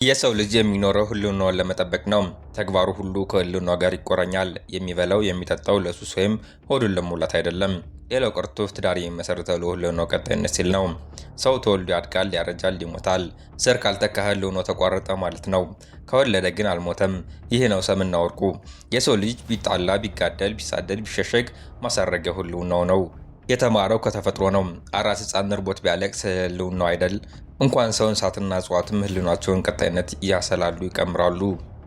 የሰው ልጅ የሚኖረው ህልውናውን ለመጠበቅ ነው። ተግባሩ ሁሉ ከህልውናው ጋር ይቆራኛል። የሚበላው የሚጠጣው ለሱስ ወይም ሆዱን ለመሙላት አይደለም። ሌላው ቀርቶ ትዳር የሚመሰርተው ለህልውናው ቀጣይነት ሲል ነው። ሰው ተወልዶ ያድጋል፣ ያረጃል፣ ይሞታል። ዘር ካልተካ ህልውናው ተቋረጠ ማለት ነው። ከወለደ ግን አልሞተም። ይህ ነው ሰምና ወርቁ። የሰው ልጅ ቢጣላ፣ ቢጋደል፣ ቢሳደድ፣ ቢሸሸግ ማሳረጊያው ህልውናው ነው። የተማረው ከተፈጥሮ ነው። አራስ ሕፃን ርቦት ቢያለቅስ ህልውናው አይደል? እንኳን ሰው እንስሳትና እጽዋትም ህልውናቸውን ቀጣይነት ያሰላሉ፣ ይቀምራሉ።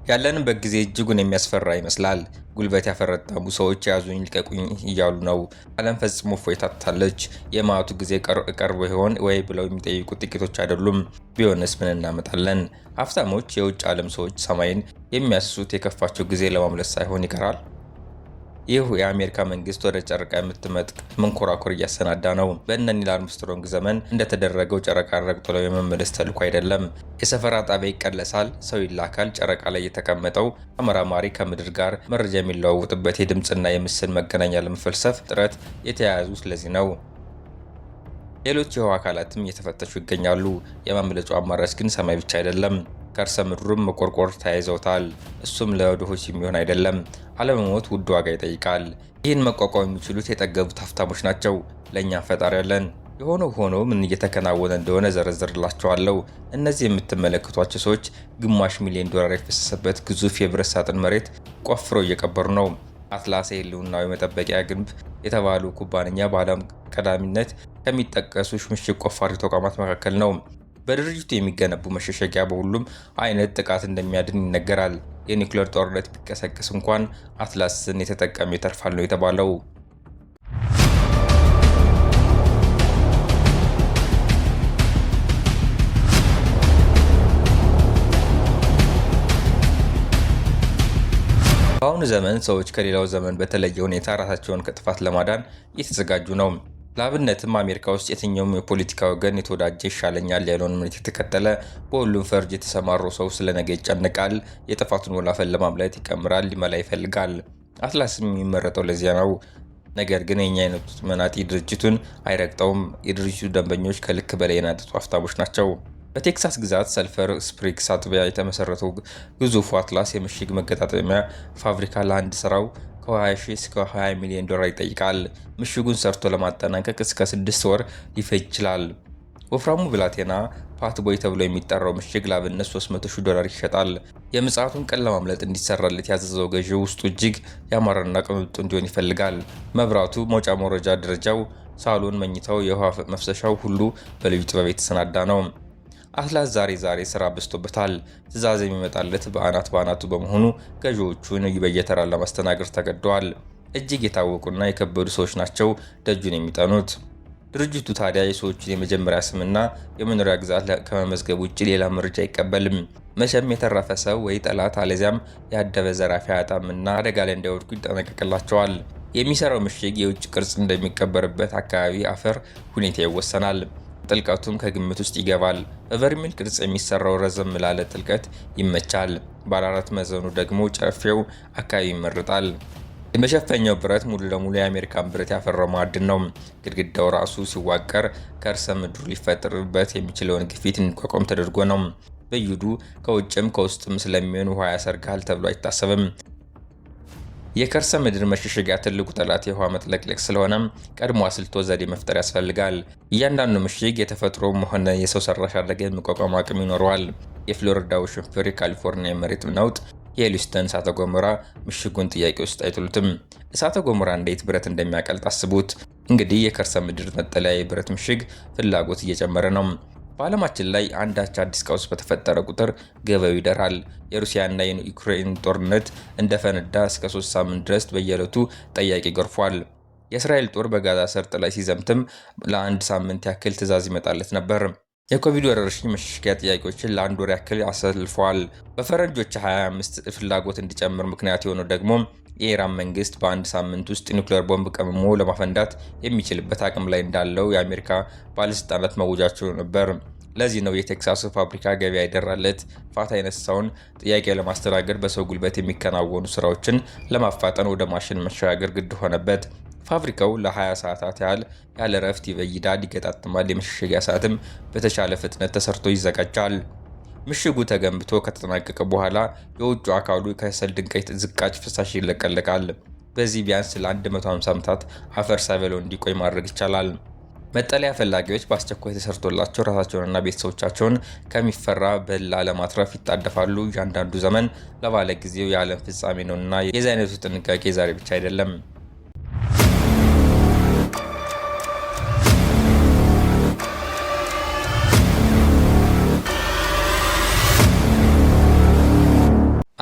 ያለንበት ጊዜ እጅጉን የሚያስፈራ ይመስላል። ጉልበት ያፈረጠሙ ሰዎች ያዙኝ ልቀቁኝ እያሉ ነው። ዓለም ፈጽሞ እፎይታ አጥታለች። የማቱ ጊዜ ቀርቦ ይሆን ወይ ብለው የሚጠይቁ ጥቂቶች አይደሉም። ቢሆንስ ምን እናመጣለን? ሀብታሞች፣ የውጭ ዓለም ሰዎች ሰማይን የሚያስሱት የከፋቸው ጊዜ ለማምለጥ ሳይሆን ይቀራል። ይህ የአሜሪካ መንግስት ወደ ጨረቃ የምትመጥቅ መንኮራኩር እያሰናዳ ነው። በእነ ኒል አርምስትሮንግ ዘመን እንደተደረገው ጨረቃን ረግጦ የመመለስ ተልዕኮ አይደለም። የሰፈራ ጣቢያ ይቀለሳል፣ ሰው ይላካል። ጨረቃ ላይ የተቀመጠው ተመራማሪ ከምድር ጋር መረጃ የሚለዋወጥበት የድምፅና የምስል መገናኛ ለመፈልሰፍ ጥረት የተያያዙ ስለዚህ ነው። ሌሎች የህዋ አካላትም እየተፈተሹ ይገኛሉ። የማምለጫው አማራጭ ግን ሰማይ ብቻ አይደለም። ከርሰ ምድሩም መቆርቆር ተያይዘውታል። እሱም ለድሆች የሚሆን አይደለም። አለመሞት ውድ ዋጋ ይጠይቃል። ይህን መቋቋም የሚችሉት የጠገቡት ሀብታሞች ናቸው። ለእኛ ፈጣሪ ያለን። የሆነ ሆኖ ምን እየተከናወነ እንደሆነ ዘረዝርላቸዋለሁ። እነዚህ የምትመለከቷቸው ሰዎች 0.5 ሚሊዮን ዶላር የፈሰሰበት ግዙፍ የብረት ሳጥን መሬት ቆፍረው እየቀበሩ ነው። አትላስ የህልውናዊ መጠበቂያ ግንብ የተባሉ ኩባንያ በዓለም ቀዳሚነት ከሚጠቀሱ ምሽግ ቆፋሪ ተቋማት መካከል ነው። በድርጅቱ የሚገነቡ መሸሸጊያ በሁሉም አይነት ጥቃት እንደሚያድን ይነገራል። የኒውክሌር ጦርነት ቢቀሰቅስ እንኳን አትላስን የተጠቀመ ይተርፋል ነው የተባለው። በአሁኑ ዘመን ሰዎች ከሌላው ዘመን በተለየ ሁኔታ ራሳቸውን ከጥፋት ለማዳን እየተዘጋጁ ነው። ለአብነትም አሜሪካ ውስጥ የትኛውም የፖለቲካ ወገን የተወዳጀ ይሻለኛል ያለውን እምነት የተከተለ በሁሉም ፈርጅ የተሰማሩ ሰው ስለ ነገ ይጨነቃል። የጥፋቱን ወላፈን ለማምለጥ ይቀምራል፣ ሊመላ ይፈልጋል። አትላስም የሚመረጠው ለዚያ ነው። ነገር ግን የኛ አይነቱ መናጢ ድርጅቱን አይረግጠውም። የድርጅቱ ደንበኞች ከልክ በላይ የናጠጡ ሀብታሞች ናቸው። በቴክሳስ ግዛት ሰልፈር ስፕሪንግስ አጥቢያ የተመሰረተው ግዙፉ አትላስ የምሽግ መገጣጠሚያ ፋብሪካ ለአንድ ስራው ከ20 ሺህ እስከ 20 ሚሊዮን ዶላር ይጠይቃል። ምሽጉን ሰርቶ ለማጠናቀቅ እስከ 6 ወር ሊፈጅ ይችላል። ወፍራሙ ብላቴና ፋት ቦይ ተብሎ የሚጠራው ምሽግ ላብነት 300 ሺህ ዶላር ይሸጣል። የምጽአቱን ቀን ለማምለጥ እንዲሰራለት ያዘዘው ገዢው ውስጡ እጅግ ያማረና ቅንጡ እንዲሆን ይፈልጋል። መብራቱ፣ መውጫ መውረጃ ደረጃው፣ ሳሎን፣ መኝታው፣ የውሃ መፍሰሻው ሁሉ በልዩ ጥበብ የተሰናዳ ነው። አትላስ ዛሬ ዛሬ ስራ በዝቶበታል። ትዕዛዝ የሚመጣለት በአናት በአናቱ በመሆኑ ገዢዎቹን በየተራ ለማስተናገድ ተገደዋል። እጅግ የታወቁና የከበዱ ሰዎች ናቸው ደጁን የሚጠኑት። ድርጅቱ ታዲያ የሰዎቹን የመጀመሪያ ስምና የመኖሪያ ግዛት ከመመዝገብ ውጭ ሌላ መረጃ አይቀበልም። መቼም የተረፈ ሰው ወይ ጠላት አለዚያም ያደበ ዘራፊ አያጣምና አደጋ ላይ እንዳይወድቁ ይጠነቀቅላቸዋል። የሚሰራው ምሽግ የውጭ ቅርጽ እንደሚቀበርበት አካባቢ አፈር ሁኔታ ይወሰናል። ጥልቀቱም ከግምት ውስጥ ይገባል። በበርሜል ቅርጽ የሚሰራው ረዘም ላለ ጥልቀት ይመቻል። ባለ አራት ማዕዘኑ ደግሞ ጨፌው አካባቢ ይመረጣል። የመሸፈኛው ብረት ሙሉ ለሙሉ የአሜሪካን ብረት ያፈራው ማዕድን ነው። ግድግዳው ራሱ ሲዋቀር ከርሰ ምድሩ ሊፈጠርበት የሚችለውን ግፊት እንዲቋቋም ተደርጎ ነው። በይዱ ከውጭም ከውስጥም ስለሚሆን ውሃ ያሰርጋል ተብሎ አይታሰብም። የከርሰ ምድር መሸሸጊያ ትልቁ ጠላት የውሃ መጥለቅለቅ ስለሆነ ቀድሞ አስልቶ ዘዴ መፍጠር ያስፈልጋል። እያንዳንዱ ምሽግ የተፈጥሮም ሆነ የሰው ሰራሽ አደጋ የመቋቋም አቅም ይኖረዋል። የፍሎሪዳው ሽንፍር፣ የካሊፎርኒያ የመሬት ነውጥ፣ የሂውስተን እሳተ ገሞራ ምሽጉን ጥያቄ ውስጥ አይጥሉትም። እሳተ ገሞራ እንዴት ብረት እንደሚያቀልጥ አስቡት። እንግዲህ የከርሰ ምድር መጠለያ የብረት ምሽግ ፍላጎት እየጨመረ ነው። በዓለማችን ላይ አንዳች አዲስ ቀውስ በተፈጠረ ቁጥር ገበያው ይደራል። የሩሲያና የዩክሬን ጦርነት እንደፈነዳ እስከ 3 ሳምንት ድረስ በየዕለቱ ጠያቂ ገርፏል። የእስራኤል ጦር በጋዛ ሰርጥ ላይ ሲዘምትም ለአንድ ሳምንት ያክል ትዕዛዝ ይመጣለት ነበር። የኮቪድ ወረርሽኝ መሸሸጊያ ጥያቄዎችን ለአንድ ወር ያክል አሰልፈዋል። በፈረንጆች 25 ፍላጎት እንዲጨምር ምክንያት የሆነው ደግሞ የኢራን መንግስት በአንድ ሳምንት ውስጥ ኒውክሌር ቦምብ ቀምሞ ለማፈንዳት የሚችልበት አቅም ላይ እንዳለው የአሜሪካ ባለስልጣናት ማወጃቸው ነበር። ለዚህ ነው የቴክሳሱ ፋብሪካ ገበያ የደራለት ፋታ የነሳውን ጥያቄ ለማስተናገድ በሰው ጉልበት የሚከናወኑ ስራዎችን ለማፋጠን ወደ ማሽን መሸጋገር ግድ ሆነበት። ፋብሪካው ለ20 ሰዓታት ያህል ያለ እረፍት ይበይዳል፣ ይገጣጥማል። የመሸሸጊያ ሰዓትም በተሻለ ፍጥነት ተሰርቶ ይዘጋጃል። ምሽጉ ተገንብቶ ከተጠናቀቀ በኋላ የውጭ አካሉ ከሰል ድንጋይ ዝቃጭ ፍሳሽ ይለቀለቃል። በዚህ ቢያንስ ለ150 ዓመታት አፈር ሳይበላው እንዲቆይ ማድረግ ይቻላል። መጠለያ ፈላጊዎች በአስቸኳይ ተሰርቶላቸው ራሳቸውንና ቤተሰቦቻቸውን ከሚፈራ በላ ለማትረፍ ይጣደፋሉ። እያንዳንዱ ዘመን ለባለ ጊዜው የዓለም ፍጻሜ ነውና የዚህ አይነቱ ጥንቃቄ ዛሬ ብቻ አይደለም።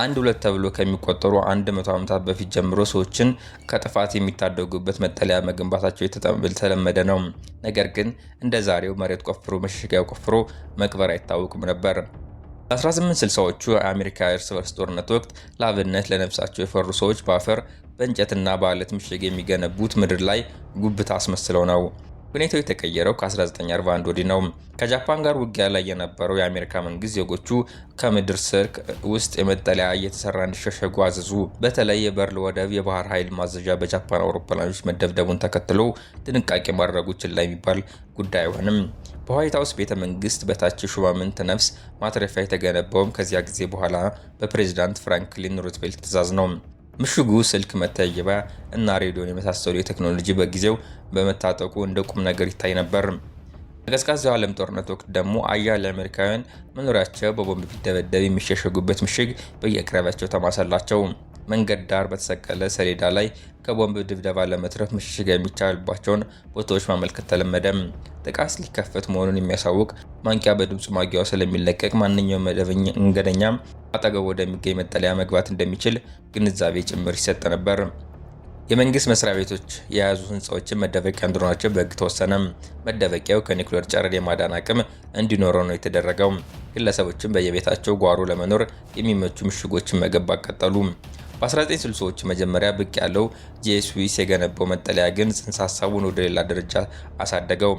አንድ ሁለት ተብሎ ከሚቆጠሩ 100 ዓመታት በፊት ጀምሮ ሰዎችን ከጥፋት የሚታደጉበት መጠለያ መገንባታቸው የተለመደ ነው። ነገር ግን እንደ ዛሬው መሬት ቆፍሮ መሸሸጊያ ቆፍሮ መቅበር አይታወቅም ነበር። በ1860ዎቹ የአሜሪካ እርስ በርስ ጦርነት ወቅት ለአብነት ለነፍሳቸው የፈሩ ሰዎች በአፈር በእንጨትና በአለት ምሽግ የሚገነቡት ምድር ላይ ጉብታ አስመስለው ነው። ሁኔታው የተቀየረው ከ1941 ወዲህ ነው። ከጃፓን ጋር ውጊያ ላይ የነበረው የአሜሪካ መንግስት ዜጎቹ ከምድር ስር ውስጥ የመጠለያ እየተሰራ እንዲሸሸጉ አዘዙ። በተለይ የበርል ወደብ የባህር ኃይል ማዘዣ በጃፓን አውሮፕላኖች መደብደቡን ተከትሎ ጥንቃቄ ማድረጉ ችላ የሚባል ጉዳይ አይሆንም። በዋይት ሀውስ ቤተ መንግስት በታች የሹማምንት ነፍስ ማትረፊያ የተገነባውም ከዚያ ጊዜ በኋላ በፕሬዚዳንት ፍራንክሊን ሩዝቬልት ትዕዛዝ ነው። ምሽጉ ስልክ፣ መተየቢያ እና ሬዲዮን የመሳሰሉ የቴክኖሎጂ በጊዜው በመታጠቁ እንደ ቁም ነገር ይታይ ነበር። በቀዝቃዛው ዓለም ጦርነት ወቅት ደግሞ አያሌ አሜሪካውያን መኖሪያቸው በቦምብ ቢደበደብ የሚሸሸጉበት ምሽግ በየአቅራቢያቸው ተማሰላቸው። መንገድ ዳር በተሰቀለ ሰሌዳ ላይ ከቦምብ ድብደባ ለመትረፍ መሸሸጊያ የሚቻልባቸውን ቦታዎች ማመልከት ተለመደም። ጥቃት ሊከፈት መሆኑን የሚያሳውቅ ማንቂያ በድምፁ ማጉያው ስለሚለቀቅ ማንኛውም መንገደኛ አጠገቡ ወደሚገኝ መጠለያ መግባት እንደሚችል ግንዛቤ ጭምር ይሰጥ ነበር። የመንግስት መስሪያ ቤቶች የያዙ ህንፃዎችን መደበቂያ እንዲኖራቸው በህግ ተወሰነ። መደበቂያው ከኒውክሌር ጨረር የማዳን አቅም እንዲኖረው ነው የተደረገው። ግለሰቦችም በየቤታቸው ጓሮ ለመኖር የሚመቹ ምሽጎችን መገንባት ቀጠሉ። በ1960ዎቹ መጀመሪያ ብቅ ያለው ጄስዊስ የገነባው መጠለያ ግን ጽንሰ ሀሳቡን ወደ ሌላ ደረጃ አሳደገው።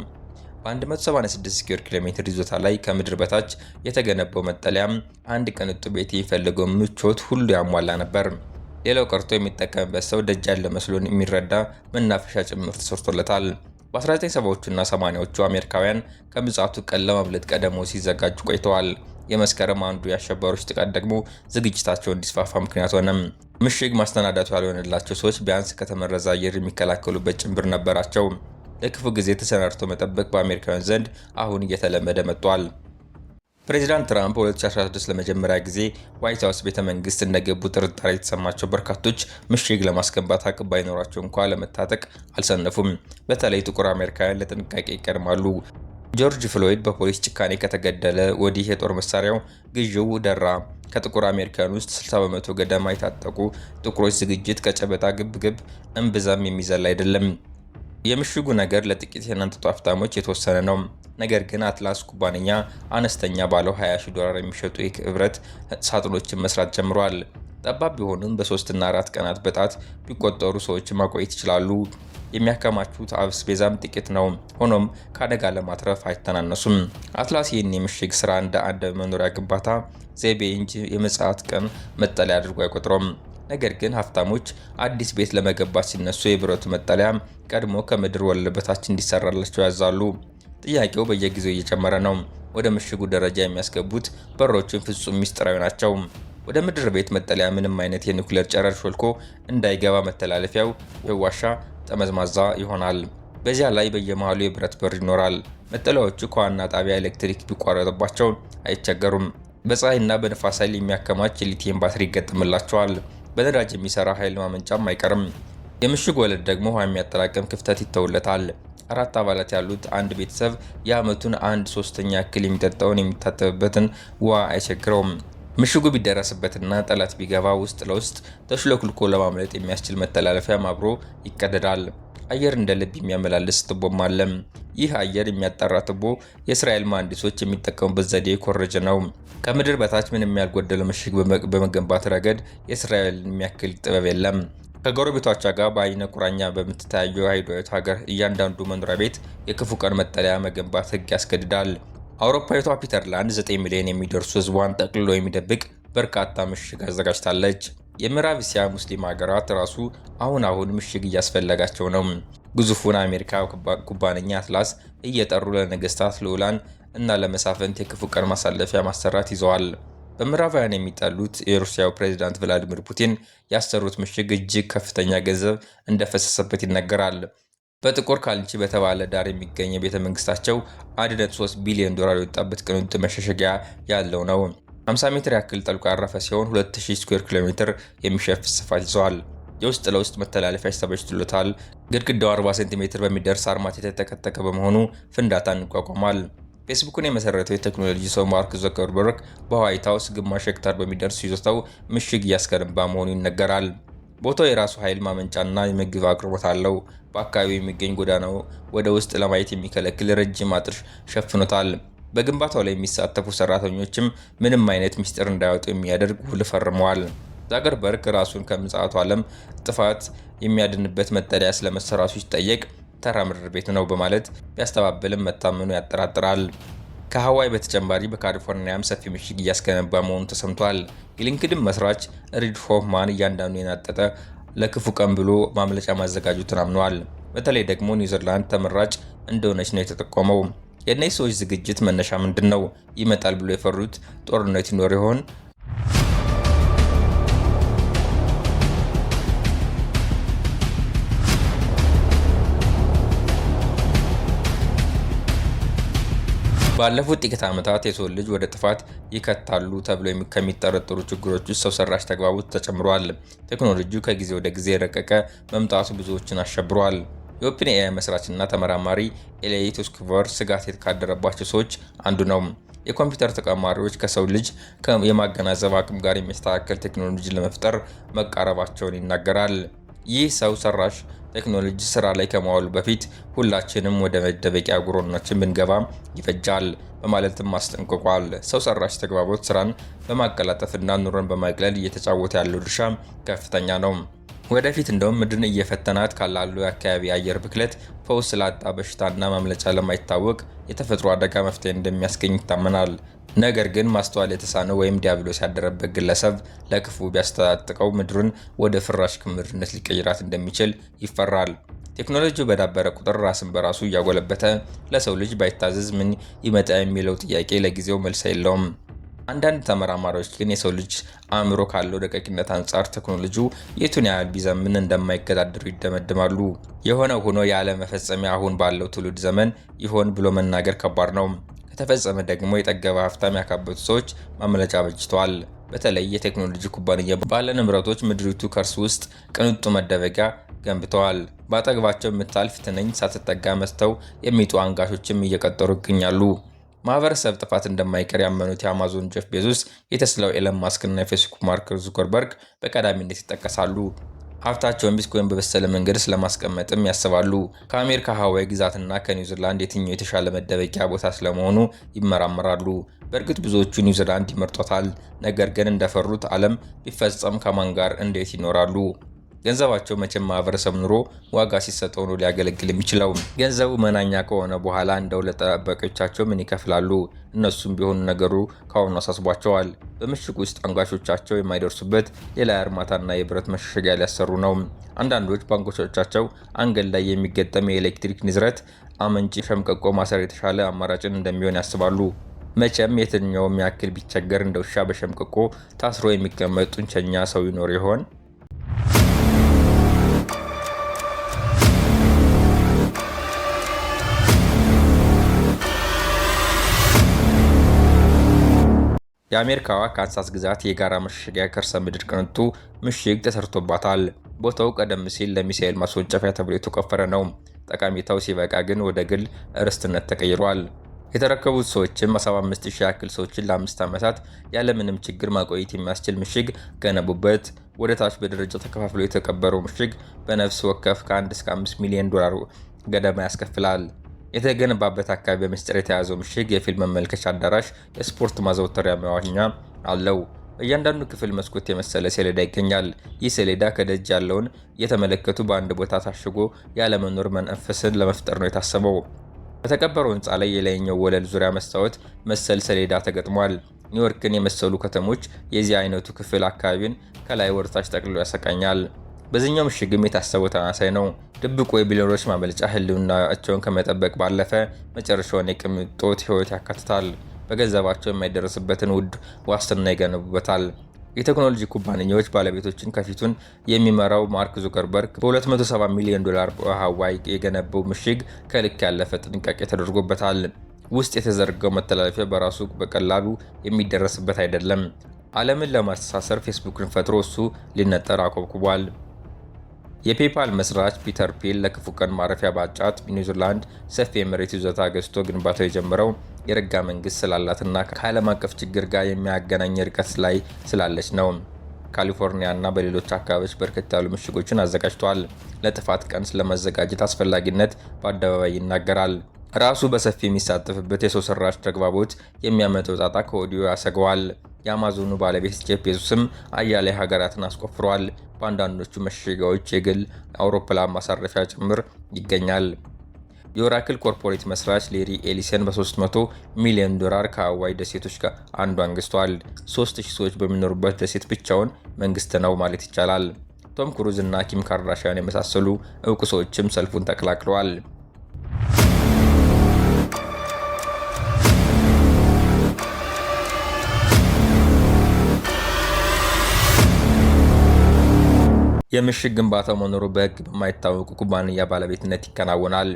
በ186 ስኩዌር ኪሎ ሜትር ይዞታ ላይ ከምድር በታች የተገነባው መጠለያም አንድ ቅንጡ ቤት የሚፈልገው ምቾት ሁሉ ያሟላ ነበር። ሌላው ቀርቶ የሚጠቀምበት ሰው ደጅ ያለ መስሎ የሚረዳ መናፈሻ ጭምር ተሰርቶለታል። በ1970ዎቹና 80ዎቹ አሜሪካውያን ከምጽአቱ ቀን ለማምለጥ ቀደሞ ሲዘጋጁ ቆይተዋል። የመስከረም አንዱ የአሸባሪዎች ጥቃት ደግሞ ዝግጅታቸው እንዲስፋፋ ምክንያት ሆነም። ምሽግ ማስተናዳቱ ያልሆነላቸው ሰዎች ቢያንስ ከተመረዘ አየር የሚከላከሉበት ጭንብር ነበራቸው። ለክፉ ጊዜ ተሰናድቶ መጠበቅ በአሜሪካውያን ዘንድ አሁን እየተለመደ መጥቷል። ፕሬዚዳንት ትራምፕ በ2016 ለመጀመሪያ ጊዜ ዋይት ሀውስ ቤተ መንግስት እንደገቡ ጥርጣሬ የተሰማቸው በርካቶች ምሽግ ለማስገንባት አቅም ባይኖራቸው እንኳ ለመታጠቅ አልሰነፉም። በተለይ ጥቁር አሜሪካውያን ለጥንቃቄ ይቀድማሉ። ጆርጅ ፍሎይድ በፖሊስ ጭካኔ ከተገደለ ወዲህ የጦር መሳሪያው ግዢው ደራ። ከጥቁር አሜሪካውያን ውስጥ 60% ገደማ የታጠቁ ጥቁሮች ዝግጅት ከጨበጣ ግብግብ እምብዛም የሚዘል አይደለም። የምሽጉ ነገር ለጥቂት የናንጥጡ ሀብታሞች የተወሰነ ነው። ነገር ግን አትላስ ኩባንያ አነስተኛ ባለው 20,000 ዶላር የሚሸጡ የብረት ሳጥኖችን መስራት ጀምሯል። ጠባብ ቢሆንም በ3 እና 4 ቀናት በጣት ቢቆጠሩ ሰዎች ማቆየት ይችላሉ። የሚያከማቹት አስቤዛም ጥቂት ነው። ሆኖም ከአደጋ ለማትረፍ አይተናነሱም። አትላስ ይህን የምሽግ ስራ እንደ አንድ መኖሪያ ግንባታ ዘይቤ እንጂ የምጽአት ቀን መጠለያ አድርጎ አይቆጥረውም። ነገር ግን ሀብታሞች አዲስ ቤት ለመገንባት ሲነሱ የብረቱ መጠለያ ቀድሞ ከምድር ወለል በታች እንዲሰራላቸው ያዛሉ። ጥያቄው በየጊዜው እየጨመረ ነው። ወደ ምሽጉ ደረጃ የሚያስገቡት በሮችን ፍጹም ሚስጥራዊ ናቸው። ወደ ምድር ቤት መጠለያ ምንም አይነት የኒውክሌር ጨረር ሾልኮ እንዳይገባ መተላለፊያው ዋሻ ጠመዝማዛ ይሆናል። በዚያ ላይ በየመሃሉ የብረት በር ይኖራል። መጠለያዎቹ ከዋና ጣቢያ ኤሌክትሪክ ቢቋረጥባቸው አይቸገሩም። በፀሐይና በንፋስ ኃይል የሚያከማች የሊቲየም ባትሪ ይገጠምላቸዋል። በነዳጅ የሚሰራ ኃይል ማመንጫም አይቀርም። የምሽግ ወለል ደግሞ ውሃ የሚያጠራቅም ክፍተት ይተውለታል። 4 አባላት ያሉት አንድ ቤተሰብ የዓመቱን 1/3 ያክል የሚጠጣውን የሚታጠብበትን ውሃ አይቸግረውም። ምሽጉ ቢደረስበትና ጠላት ቢገባ ውስጥ ለውስጥ ተሽሎክልኮ ለማምለጥ የሚያስችል መተላለፊያም አብሮ ይቀደዳል። አየር እንደ ልብ የሚያመላልስ ቱቦም አለ። ይህ አየር የሚያጣራ ቱቦ የእስራኤል መሐንዲሶች የሚጠቀሙበት ዘዴ የኮረጀ ነው። ከምድር በታች ምንም ያልጎደለው ምሽግ በመገንባት ረገድ የእስራኤልን የሚያክል ጥበብ የለም። ከጎረቤቶቿ ጋር በአይነ ቁራኛ በምትተያየው አይሁዳዊት ሀገር እያንዳንዱ መኖሪያ ቤት የክፉ ቀን መጠለያ መገንባት ሕግ ያስገድዳል። አውሮፓዊቷ ፒተርላንድ 9 ሚሊዮን የሚደርሱ ሕዝቧን ጠቅልሎ የሚደብቅ በርካታ ምሽግ አዘጋጅታለች። የምዕራብ እስያ ሙስሊም ሀገራት ራሱ አሁን አሁን ምሽግ እያስፈለጋቸው ነው። ግዙፉን አሜሪካ ኩባንያ አትላስ እየጠሩ ለነገስታት፣ ልዑላን እና ለመሳፍንት የክፉ ቀን ማሳለፊያ ማሰራት ይዘዋል። በምዕራባውያን የሚጠሉት የሩሲያው ፕሬዚዳንት ቭላዲሚር ፑቲን ያሰሩት ምሽግ እጅግ ከፍተኛ ገንዘብ እንደፈሰሰበት ይነገራል። በጥቁር ካልንቺ በተባለ ዳር የሚገኝ የቤተ መንግስታቸው 1.3 ቢሊዮን ዶላር የወጣበት ቅንጡ መሸሸጊያ ያለው ነው። 50 ሜትር ያክል ጠልቆ ያረፈ ሲሆን 2000 ስኩዌር ኪሎ ሜትር የሚሸፍን ስፋት ይዘዋል። የውስጥ ለውስጥ መተላለፊያ ተበጅቶለታል። ግድግዳው 40 ሴንቲሜትር በሚደርስ አርማታ የተጠቀጠቀ በመሆኑ ፍንዳታን ይቋቋማል። ፌስቡክን የመሰረተው የቴክኖሎጂ ሰው ማርክ ዙከርበርግ በዋይት ሀውስ ግማሽ ሄክታር በሚደርስ ይዞታው ምሽግ እያስገነባ መሆኑ ይነገራል። ቦታው የራሱ ኃይል ማመንጫና የምግብ አቅርቦት አለው። በአካባቢው የሚገኝ ጎዳናው ወደ ውስጥ ለማየት የሚከለክል ረጅም አጥር ሸፍኖታል። በግንባታው ላይ የሚሳተፉ ሰራተኞችም ምንም አይነት ምስጢር እንዳያወጡ የሚያደርግ ውል ፈርመዋል። ዛከርበርግ ራሱን ከምጽአቱ ዓለም ጥፋት የሚያድንበት መጠለያ ስለመሰራቱ ሲጠየቅ ተራ ምድር ቤት ነው በማለት ቢያስተባብልም መታመኑ ያጠራጥራል። ከሀዋይ በተጨማሪ በካሊፎርኒያም ሰፊ ምሽግ እያስገነባ መሆኑ ተሰምቷል። የሊንክድን መስራች ሪድ ሆፍማን እያንዳንዱ የናጠጠ ለክፉ ቀን ብሎ ማምለጫ ማዘጋጀቱን አምኗል። በተለይ ደግሞ ኒውዚላንድ ተመራጭ እንደሆነች ነው የተጠቆመው። የእነዚህ ሰዎች ዝግጅት መነሻ ምንድን ነው? ይመጣል ብሎ የፈሩት ጦርነት ይኖር ይሆን? ባለፉት ጥቂት ዓመታት የሰው ልጅ ወደ ጥፋት ይከታሉ ተብሎ ከሚጠረጠሩ ችግሮች ውስጥ ሰው ሰራሽ ተግባቦት ተጨምሯል። ቴክኖሎጂው ከጊዜ ወደ ጊዜ የረቀቀ መምጣቱ ብዙዎችን አሸብሯል። የ OpenAI መስራችና ተመራማሪ ኤሊያ ሱትስኬቨር ስጋት ካደረባቸው ሰዎች አንዱ ነው። የኮምፒውተር ተቀማሪዎች ከሰው ልጅ የማገናዘብ አቅም ጋር የሚስተካከል ቴክኖሎጂ ለመፍጠር መቃረባቸውን ይናገራል። ይህ ሰው ሰራሽ ቴክኖሎጂ ስራ ላይ ከመዋሉ በፊት ሁላችንም ወደ መደበቂያ ጉሮናችን ብንገባ ይፈጃል በማለትም አስጠንቅቋል። ሰው ሰራሽ ተግባቦት ስራን በማቀላጠፍና ኑሮን በማቅለል እየተጫወተ ያለው ድርሻ ከፍተኛ ነው። ወደፊት እንደውም ምድርን እየፈተናት ካላሉ የአካባቢ አየር ብክለት ፈውስ ስላጣ በሽታና ማምለጫ ለማይታወቅ የተፈጥሮ አደጋ መፍትሄ እንደሚያስገኝ ይታመናል። ነገር ግን ማስተዋል የተሳነው ወይም ዲያብሎስ ያደረበት ግለሰብ ለክፉ ቢያስታጥቀው ምድርን ወደ ፍራሽ ክምርነት ሊቀይራት እንደሚችል ይፈራል። ቴክኖሎጂው በዳበረ ቁጥር ራስን በራሱ እያጎለበተ ለሰው ልጅ ባይታዘዝ ምን ይመጣ የሚለው ጥያቄ ለጊዜው መልስ የለውም። አንዳንድ ተመራማሪዎች ግን የሰው ልጅ አእምሮ ካለው ደቃቂነት አንጻር ቴክኖሎጂው የቱን ያህል ቢዘምን እንደማይገዳደሩ ይደመድማሉ። የሆነ ሆኖ የዓለም መፈጸሚያ አሁን ባለው ትውልድ ዘመን ይሆን ብሎ መናገር ከባድ ነው። ከተፈጸመ ደግሞ የጠገበ ሀብታም ያካበቱ ሰዎች ማምለጫ በጅተዋል። በተለይ የቴክኖሎጂ ኩባንያ ባለ ንብረቶች ምድሪቱ ከርስ ውስጥ ቅንጡ መደበቂያ ገንብተዋል። በአጠገባቸው የምታልፍ ትንኝ ሳትጠጋ መጥተው የሚጡ አንጋሾችም እየቀጠሩ ይገኛሉ። ማህበረሰብ ጥፋት እንደማይቀር ያመኑት የአማዞን ጄፍ ቤዞስ፣ የቴስላው ኤለን ማስክ እና የፌስቡክ ማርክ ዙከርበርግ በቀዳሚነት ይጠቀሳሉ። ሀብታቸውን ቢትኮይን በበሰለ መንገድ ስለማስቀመጥም ያስባሉ። ከአሜሪካ ሀዋይ ግዛትና ከኒውዚላንድ የትኛው የተሻለ መደበቂያ ቦታ ስለመሆኑ ይመራመራሉ። በእርግጥ ብዙዎቹ ኒውዚላንድ ይመርጧታል። ነገር ግን እንደፈሩት ዓለም ቢፈጸም ከማን ጋር እንዴት ይኖራሉ? ገንዘባቸው መቼም ማህበረሰብ ኑሮ ዋጋ ሲሰጠው ነው ሊያገለግል የሚችለው። ገንዘቡ መናኛ ከሆነ በኋላ እንደው ለጠባቂዎቻቸው ምን ይከፍላሉ? እነሱም ቢሆኑ ነገሩ ከአሁኑ አሳስቧቸዋል። በምሽግ ውስጥ አንጋቾቻቸው የማይደርሱበት ሌላ የአርማታና የብረት መሸሸጊያ ሊያሰሩ ነው። አንዳንዶች ባንኮቻቸው አንገል ላይ የሚገጠም የኤሌክትሪክ ንዝረት አመንጪ ሸምቀቆ ማሰር የተሻለ አማራጭን እንደሚሆን ያስባሉ። መቼም የትኛውም ያክል ቢቸገር እንደ ውሻ በሸምቀቆ ታስሮ የሚቀመጥ ጡንቸኛ ሰው ይኖር ይሆን? የአሜሪካዋ ካንሳስ ግዛት የጋራ መሸሸጊያ ከርሰ ምድር ቅንጡ ምሽግ ተሰርቶባታል። ቦታው ቀደም ሲል ለሚሳኤል ማስወንጨፊያ ተብሎ የተቆፈረ ነው። ጠቀሜታው ሲበቃ ግን ወደ ግል ርስትነት ተቀይሯል። የተረከቡት ሰዎችም 75000 ያክል ሰዎችን ለ5 ዓመታት ያለምንም ችግር ማቆየት የሚያስችል ምሽግ ገነቡበት። ወደ ታች በደረጃ ተከፋፍሎ የተቀበረው ምሽግ በነፍስ ወከፍ ከ1 እስከ 5 ሚሊዮን ዶላር ገደማ ያስከፍላል። የተገነባበት አካባቢ በምስጢር የተያዘው ምሽግ የፊልም መመልከቻ አዳራሽ፣ የስፖርት ማዘውተሪያ፣ መዋኛ አለው። በእያንዳንዱ ክፍል መስኮት የመሰለ ሰሌዳ ይገኛል። ይህ ሰሌዳ ከደጅ ያለውን እየተመለከቱ በአንድ ቦታ ታሽጎ ያለመኖር መንፈስን ለመፍጠር ነው የታሰበው። በተቀበረው ሕንፃ ላይ የላይኛው ወለል ዙሪያ መስታወት መሰል ሰሌዳ ተገጥሟል። ኒውዮርክን የመሰሉ ከተሞች የዚህ አይነቱ ክፍል አካባቢን ከላይ ወደታች ጠቅልሎ ያሰቃኛል። በዚህኛው ምሽግም የታሰበው ተመሳሳይ ነው። ድብቁ የቢሊዮነሮች ማመልጫ ህልውናቸውን ከመጠበቅ ባለፈ መጨረሻውን የቅንጦት ህይወት ያካትታል። በገንዘባቸው የማይደረስበትን ውድ ዋስትና ይገነቡበታል። የቴክኖሎጂ ኩባንያዎች ባለቤቶችን ከፊቱን የሚመራው ማርክ ዙከርበርግ በ270 ሚሊዮን ዶላር በሃዋይ የገነባው ምሽግ ከልክ ያለፈ ጥንቃቄ ተደርጎበታል። ውስጥ የተዘረጋው መተላለፊያ በራሱ በቀላሉ የሚደረስበት አይደለም። ዓለምን ለማስተሳሰር ፌስቡክን ፈጥሮ እሱ ሊነጠር አኮብኩቧል። የፔፓል መስራች ፒተር ቲል ለክፉ ቀን ማረፊያ ባጫት ኒውዚላንድ ሰፊ የመሬት ይዞታ ገዝቶ ግንባታው የጀመረው የረጋ መንግስት ስላላትና ከዓለም አቀፍ ችግር ጋር የሚያገናኝ ርቀት ላይ ስላለች ነው። ካሊፎርኒያ እና በሌሎች አካባቢዎች በርከት ያሉ ምሽጎችን አዘጋጅቷል። ለጥፋት ቀን ስለመዘጋጀት አስፈላጊነት በአደባባይ ይናገራል። ራሱ በሰፊ የሚሳተፍበት የሰው ሰራሽ ተግባቦት የሚያመጣው ጣጣ ከወዲሁ ያሰገዋል። የአማዞኑ ባለቤት ጄፍ ቤዞስም አያሌ ሀገራትን አስቆፍሯል። በአንዳንዶቹ መሸሸጊያዎች የግል አውሮፕላን ማሳረፊያ ጭምር ይገኛል። የኦራክል ኮርፖሬት መስራች ሌሪ ኤሊሰን በ300 ሚሊዮን ዶላር ከሀዋይ ደሴቶች ጋር አንዷን ገዝቷል። 3000 ሰዎች በሚኖሩበት ደሴት ብቻውን መንግስት ነው ማለት ይቻላል። ቶም ክሩዝ እና ኪም ካርዳሽያን የመሳሰሉ እውቅ ሰዎችም ሰልፉን ተቀላቅለዋል። የምሽግ ግንባታው መኖሩ በሕግ በማይታወቁ ኩባንያ ባለቤትነት ይከናወናል።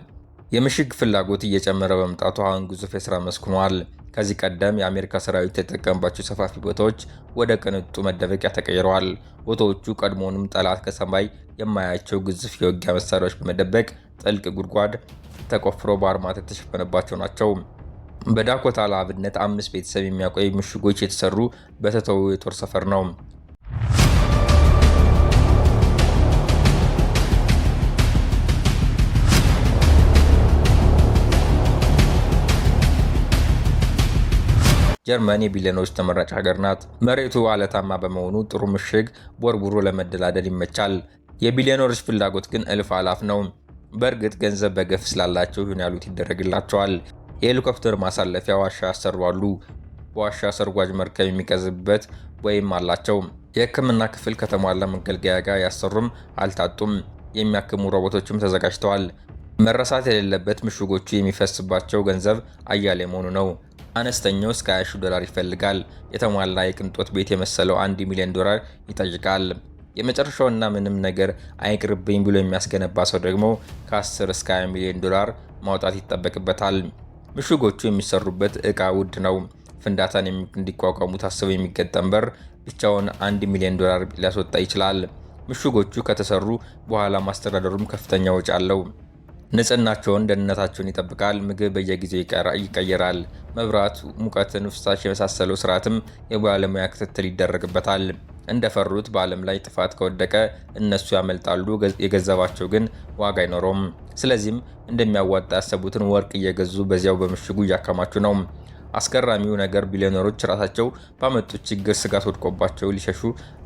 የምሽግ ፍላጎት እየጨመረ በመምጣቱ አሁን ግዙፍ የሥራ መስክ ሆኗል። ከዚህ ቀደም የአሜሪካ ሰራዊት የተጠቀመባቸው ሰፋፊ ቦታዎች ወደ ቅንጡ መደበቂያ ተቀይረዋል። ቦታዎቹ ቀድሞውንም ጠላት ከሰማይ የማያቸው ግዙፍ የውጊያ መሳሪያዎች በመደበቅ ጥልቅ ጉድጓድ ተቆፍሮ በአርማታ የተሸፈነባቸው ናቸው። በዳኮታ ለአብነት 5 ቤተሰብ የሚያቆይ ምሽጎች የተሰሩ በተተው የጦር ሰፈር ነው። ጀርመን የቢሊዮነሮች ተመራጭ ሀገር ናት። መሬቱ አለታማ በመሆኑ ጥሩ ምሽግ ቦርቡሮ ለመደላደል ይመቻል። የቢሊዮነሮች ፍላጎት ግን እልፍ አላፍ ነው። በእርግጥ ገንዘብ በገፍ ስላላቸው ይሁን ያሉት ይደረግላቸዋል። የሄሊኮፕተር ማሳለፊያ ዋሻ ያሰሯሉ። በዋሻ ሰርጓጅ መርከብ የሚቀዝበት ወይም አላቸው። የሕክምና ክፍል ከተሟላ መገልገያ ጋር ያሰሩም አልታጡም። የሚያክሙ ሮቦቶችም ተዘጋጅተዋል። መረሳት የሌለበት ምሽጎቹ የሚፈስባቸው ገንዘብ አያሌ መሆኑ ነው። አነስተኛው እስከ 20,000 ዶላር ይፈልጋል። የተሟላ የቅንጦት ቤት የመሰለው 1 ሚሊዮን ዶላር ይጠይቃል። የመጨረሻውና ምንም ነገር አይቅርብኝ ብሎ የሚያስገነባ ሰው ደግሞ ከ10 እስከ 20 ሚሊዮን ዶላር ማውጣት ይጠበቅበታል። ምሽጎቹ የሚሰሩበት ዕቃ ውድ ነው። ፍንዳታን እንዲቋቋሙ ታስበው የሚገጠም በር ብቻውን 1 ሚሊዮን ዶላር ሊያስወጣ ይችላል። ምሽጎቹ ከተሰሩ በኋላ ማስተዳደሩም ከፍተኛ ወጪ አለው። ንጽህናቸውን፣ ደህንነታቸውን ይጠብቃል። ምግብ በየጊዜው ይቀየራል። መብራት፣ ሙቀትን፣ ፍሳሽ የመሳሰለው ስርዓትም የባለሙያ ክትትል ይደረግበታል። እንደፈሩት በዓለም ላይ ጥፋት ከወደቀ እነሱ ያመልጣሉ፣ የገንዘባቸው ግን ዋጋ አይኖረውም። ስለዚህም እንደሚያዋጣ ያሰቡትን ወርቅ እየገዙ በዚያው በምሽጉ እያከማቹ ነው። አስገራሚው ነገር ቢሊዮነሮች ራሳቸው ባመጡት ችግር ስጋት ወድቆባቸው ሊሸሹ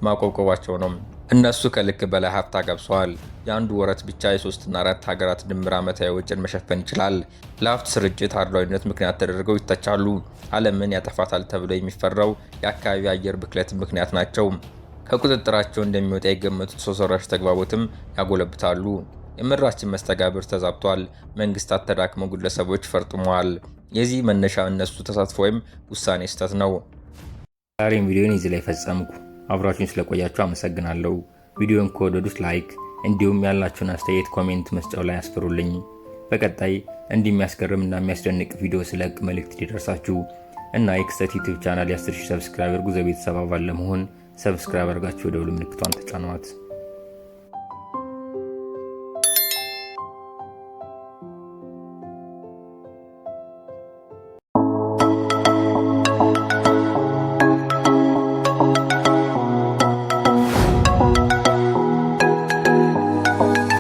ማቆብቆባቸው ነው። እነሱ ከልክ በላይ ሀብት አገብሰዋል። የአንዱ ወረት ብቻ የ3 እና 4 ሀገራት ድምር ዓመታዊ ወጪን መሸፈን ይችላል። ለሀብት ስርጭት አድሏዊነት ምክንያት ተደርገው ይተቻሉ። ዓለምን ያጠፋታል ተብሎ የሚፈራው የአካባቢ አየር ብክለት ምክንያት ናቸው። ከቁጥጥራቸው እንደሚወጣ የገመቱት ሰው ሰራሽ ተግባቦትም ያጎለብታሉ። የምድራችን መስተጋብር ተዛብቷል። መንግስታት ተዳክመው ግለሰቦች ፈርጥመዋል። የዚህ መነሻ እነሱ ተሳትፎ ወይም ውሳኔ ስህተት ነው። ዛሬም ቪዲዮን እዚህ ላይ ፈጸምኩ። አብራችሁን ስለቆያችሁ አመሰግናለሁ። ቪዲዮን ከወደዱት like፣ እንዲሁም ያላችሁን አስተያየት comment መስጫው ላይ አስፍሩልኝ። በቀጣይ እንዲህ የሚያስገርም እና የሚያስደንቅ ቪዲዮ ስለቅ መልእክት ሊደርሳችሁ እና የክስተት ዩቲዩብ ቻናል የ10,000 subscriber ጉዞ ቤተሰብ አባል ለመሆን subscribe አድርጋችሁ የደወል ምልክቷን ተጫኗት።